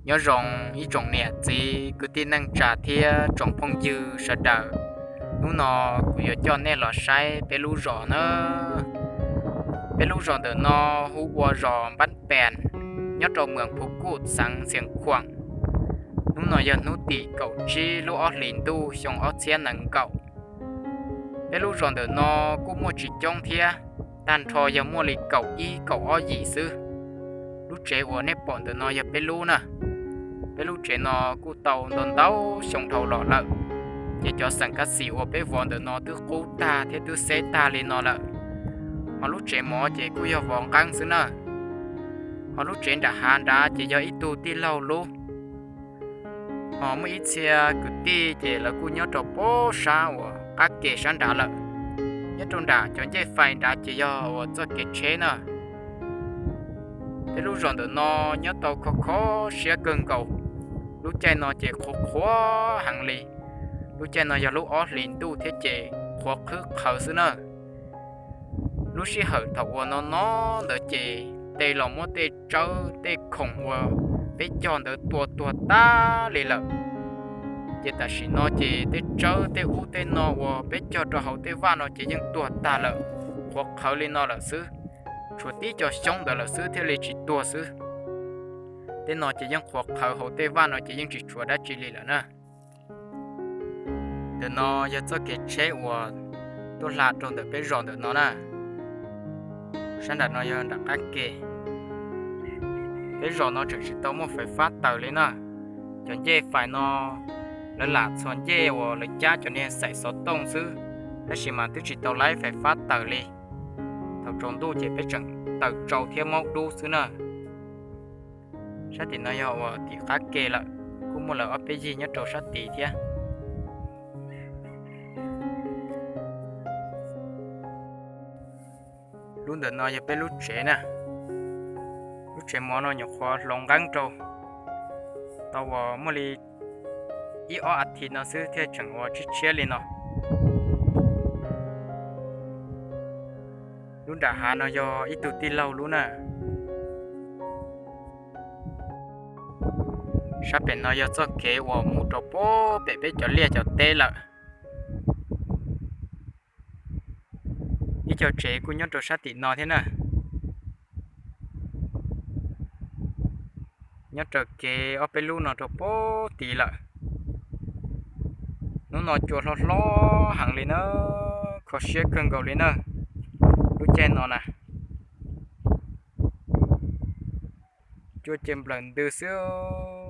Nyob zoo ib tsoom niam txiv kwv tij neej tsa thiab tsoom phooj ywg sawv daws. Hnub no kuv yuav coj nej los saib peb lub zos na. Peb lub zos ntawm no hu ua zos Npab Pes, nyob rau mwm Phuv Kuj, xeev Xiav Khuam. Hnub no yog hnub tim kaum tsib lub ob hlis ntuj xyoo ob txhiab nees nkaum. Peb lub zos ntawm no kuj muaj tsis coob thiab, tag nrho yog muaj li kaum ib kaum ob yim xwb. Lub tsev uas nej pom ntawm no yog peb lub na. Peb lub tsev no kuj tau ntau ntau xyoo dhau los lawm, ces cov xeem kab xis uas peb vov ntawm no twb qub tag thiab twb xeb tag li no lawm. Ho lub tsev mov ces kuj yog vov nqeeb xwb na. Ho lub tsev nram hav nrad ces yog ib tug tij laug lub. Ho muaj ib txhia kwv tij ces lawv kuj nyob rau pob sab uas qab ke sab nrad lawm. Nyob rau nram cov ncej fais nrad ces yog uas txoj kev tsheb na. Peb lub zos ntawm no nyob tau kho kho siab kawg nkaus. Lub caij no ces qhuav qhuav heev li. Lub caij no yog lub ob hlis ntuj thiab ces qhuav qhwv qhawv xwb na. Lub sij hawm thaum uas no no ntawd ces tes los muab tej tsawb tej khoom uas peb cog ntawd tua tuag tag li lawm. Ces tam sim no ces tej tsawb tej ub tej no uas peb cog rau hauv tej vaj no ces yeej tuag tag lawm, qhuav qhawv li no lawm xwb. Tshuav tib co xyoob ntawd lawm xwb thiaj li tsis tuag xwb. Tej no ces yeej qhuav qhawv hauv tej vaj no ces yeej tsis tshuav dab tsi li lawm na. Ntawm no yog txoj kev tsheb uas tuaj hla rau ntawm peb zos ntawm no na. Sab nram no yog nram qab ke. Peb zos no tseem tsis tau muaj fais fab taws li na. Cov ncej fais no lawv lam txhos ncej uas lawv cab cov niag xaim xov tooj xwb, tab sis mas twb tsis tau laib fais fab taws li. Thaum tsaus ntuj ces peb tseem taws tsau thiab maub dub xwb na. Sab tim no yog uas tim qab ke lawm, kuj muaj lawv ob peb yig nyob rau sab tid thiab. Lub ntawm no yog peb lub tsev na. Lub tsev mov no nyuam qhuav hloov nqeeb rau tau uas muaj li ib ob as thiv no xwb thiaj tseem uas tshiab tshiab li no. Lub nram hav no yog ib tug tij laug lub na. Sab pem no yog txoj kev uas mus rau pem peb cov liaj cov teb lawm. Ib co tsev kuj nyob rau sab tim no thiab na. Nyob raws kev ob peb lub no rau pem tid lawm. Hnub no cua hlob hlob heev li na, kho siab kawg nkaus li na. Lub caij no na, cua ces nplawm ntws xwb.